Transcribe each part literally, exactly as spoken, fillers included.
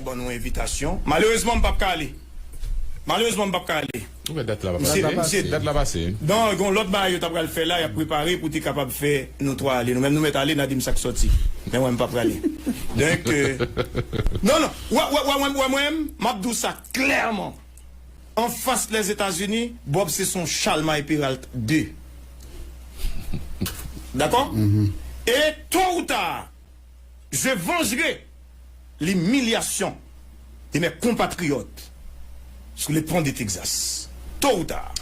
ban nou envitasyon. Malerezman, m p ap ka ale. Malerezman, m p ap ka ale. Ou wè dat la pa pase. Dat la pase. Non, gen yon lòt bagay yo ta pral fè la, y ap prepare pou te kapab fè nou twa ale. Nou menm nou mèt ale, n a di m sa k sòti. Men mwen, m p ap prale. Donk, euh, non, non. Wè, wè, wè, wè, wè, mwen, m ap di w sa klèman. Anfas Lèzetazini, Bob se son Chalmay Peralt de. Dakò? E tôt ou tard, je vengerai l'humiliation de mes compatriotes sur le pont de Texas. Tôt ou tard.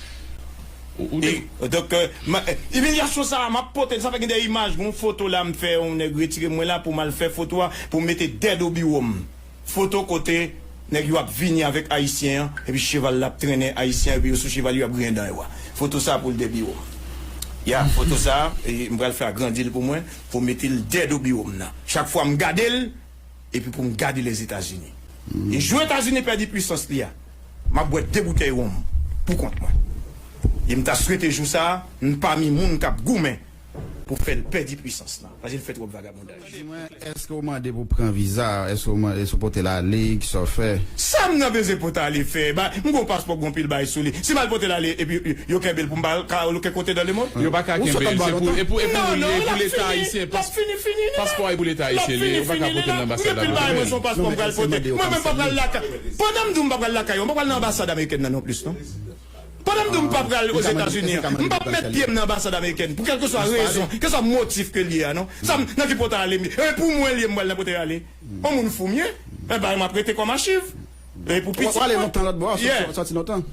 Ou, ou E, donk, euh, ma, euh, imilyasyon sa a, m ap pote l, sa fè gen de imaj, gen yon foto la m fè, yon nèg retire mwen la pou m al fè foto a, pou m mete dead Obi Wan. Foto kote nèg yo ap vini avèk ayisyen an, epi cheval la ap trennen ayisyen an, epi yo sou cheval yo ap griyen dan yo a. Foto sa a pou l dead Obi Wan. Ya, foto sa a, e, m pral fè agrandi l pou mwen, pou m mete l dead Obi Wan nan. Chak fwa m gade l, epi pou m gade Lèzetazini. E jou Etazini pèdi pwisans li a, m ap bwè de boutèy wonm pou kont mwen. E m ta swete jou sa a, m pami moun k ap goumen pou fè l pèdi pwisans lan. Paske l fè twòp vagabondaj. Di mwen, èske w mande pou pran viza? Èske w mande, èske w pote l ale? Kisa w fè? Sa m nan bezwen pote ale fè? Ba, m gon paspò, gon pil bagay sou li. Si m al pote l ale, epi yo, yo kenbe l pou m pa al ka okenn kote dans le monde? Yo pa ka kenbe l, se pou, e pou, e pou, e pou Leta ayisyen, paspò a e pou Leta ayisyen li ye, yo pa ka pote l nan anbasad ameriken. Mwen se yon paspò m pral pote. Mwen menm pa pral lakay. Pandan m di w m pa pral lakay, mwen pa pral nan anbasad amerikèn nan non plis, non. Pandan m di w m pa pral Ozetazini an, m p ap met pye m nan anbasad amerikèn pou kèlkeswa rezon, kèlkeswa motif ke l ye a, non. Sa m, nan ki pòt ale m ye? E pou mwen l ye, m pral nan pòt ale. On moun fou m ye? Enben, m ap rete kòm achiv. E pou pitit mwen. Ou ale lontan lòt bò, sòti lontan.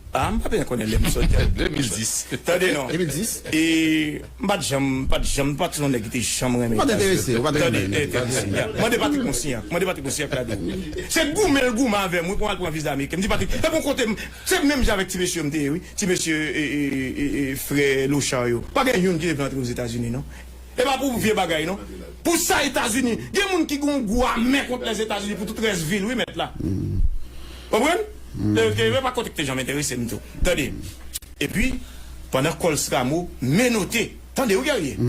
Ah, m pa byen konnen lè m sòti. De mil dis. Tande non. De mil dis. E m pa t janm, m pa t janm, m pa t yon nèg ki te janm renmen. Ou pa t enterese, ou pa t renmen. Tande, tande, ya. Mande Patrick Monsignor. Mande Patrick Monsignor k la di w. Se goumen l goumen avè m, wi, pou m al pran viza ameriken. M di Patrick, e bon kote m, se menm jan avèk ti mesye yo m te ye, wi. Ti mesye, e, e, e, e, frè Lochard yo. Pa gen youn ki te vle antre Ozetazini, non. E pa pou vye bagay, non. Pou sa Etazini. Gen moun ki gon gwo amè kont Lèzetazini pou tout rès vi l, wi, mèt la. Konprann? E, e, e pa kote ki te janm enterese m tou. Tande. Epi, pandan Coles Rameau menote, tande, wi, Guerrier.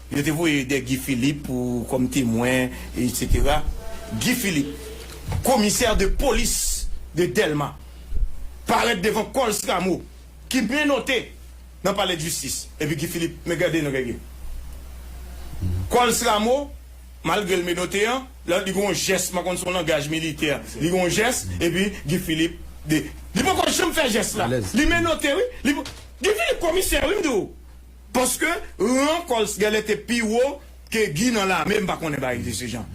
Yo te voye de Guy Philippe pou, kòm temwen, etsetera. Guy Philippe, komisè de polis de Dèlma, parèt devan Coles Rameau, ki menote nan palè de jistis. Epi Guy Philippe, men gade non, Guerrier. Coles Rameau, malgre l menote an, la, li gon jès, m pa konn si se yon langaj militè. Li gon jès, epi Guy Philippe, de, li poko janm fè jès la. Alèz. Li menote, wi. Li, Guy Philippe komisè, wi, m di w. Paske ran Coles genlè te pi wo ke Guy nan lame, m pa konnen bagay de se jan.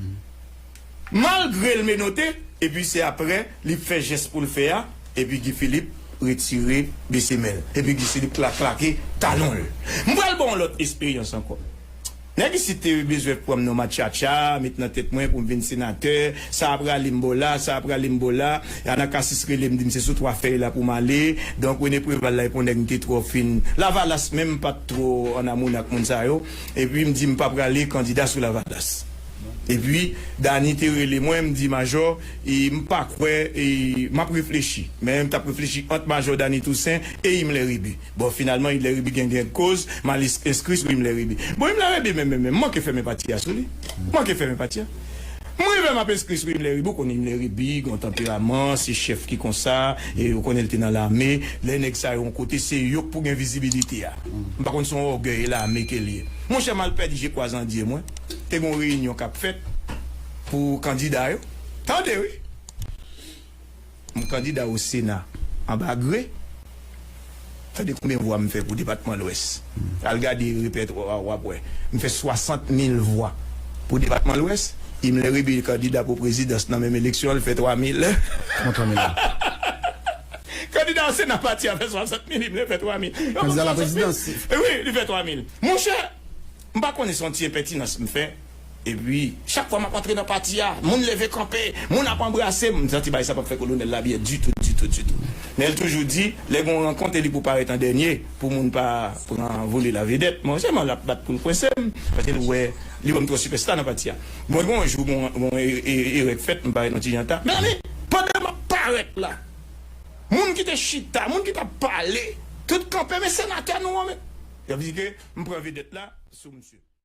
Malgre l menote, epi se aprè li fè jès pou l fè a, epi Guy Philippe retire, bese men l. Epi Guy Philippe kla-, klake talon l. M pral ba w yon lòt esperyans ankò. Nèg isit te bezwen pran m nan matchatcha, met nan tèt mwen pou m vin senatè, sa a prale m ba w la, sa a prale m ba w la. Anakasis rele m, di m se sou twa fèy la pou m ale. Donk, René Préval la, e pou nèg m te twò fin. Lavalas menm m pa t twò an amoun ak moun sa yo. Epi m di m pa prale kandida sou Lavalas. Epi, Dany te rele mwen, m di, Majò, e, m pa kwè, e, m ap reflechi. Men m t ap reflechi ant Majò Dany Toussaint e Himmler Rébu. Bon, finalman, Himmler Rébu gen gen koz, m al ins-, enskri sou Himmler Rébu. Bon, Himmler Rébu, men, men, men, m manke fèmen pati a sou li. M manke fèmen pati a. M rive, m ap enskri sou Himmler Rébu, ou konnen Himmler Rébu, gen yon tanperaman, se chèf ki konsa, e ou konnen l te nan lame. Lè nèg sa yo yon kote, se yo k pou gen vizibilite a. M pa konn si yon ògèy lame ke l ye. Monchè, m al pèdi je kwa zandye mwen. Te gen yon reyinyon k ap fèt pou kandida yo. Tande, wi. M kandida o Sena anba gre. Tande konbyen vwa m fè pou depatman Lwès. Al gade repètwa a, w ap wè. M fè swasant mil vwa pou depatman Lwès. Himmler Rébu kandida pou prezidans nan menm eleksyon an, l fè twa mil. Kòman twa mil la? Kandida o Sena pati a fè swasant mil, Himmler fè twa mil. Kandida la prezidans. E wi, li fè twa mil. Monchè, m pa konnen se yon ti enpètinans m fè. Epi, chak fwa m ap antre nan pati a, moun leve kanpe, moun ap anbrase m. M santi bagay sa p ap fè kolonèl la byen ditou, ditou, ditou. Men l toujou di, lè gen yon rankont, e li pou parèt an dènye, pou moun pa pran vole lavedèt. Mwen, sèlman l ap bat pou l kwense m, paske l wè li wè m twò sipèsta nan pati a. Bon, gen yon jou, gen yon, gen yon e-, e-, erè k fèt, m parèt yon ti jan ta. Mezanmi, pandan m ap parèt la, moun ki te chita, moun ki t ap pale, tout kanpe, men senatè nou an, men. Y ap di ke m pran vedèt la sou misye.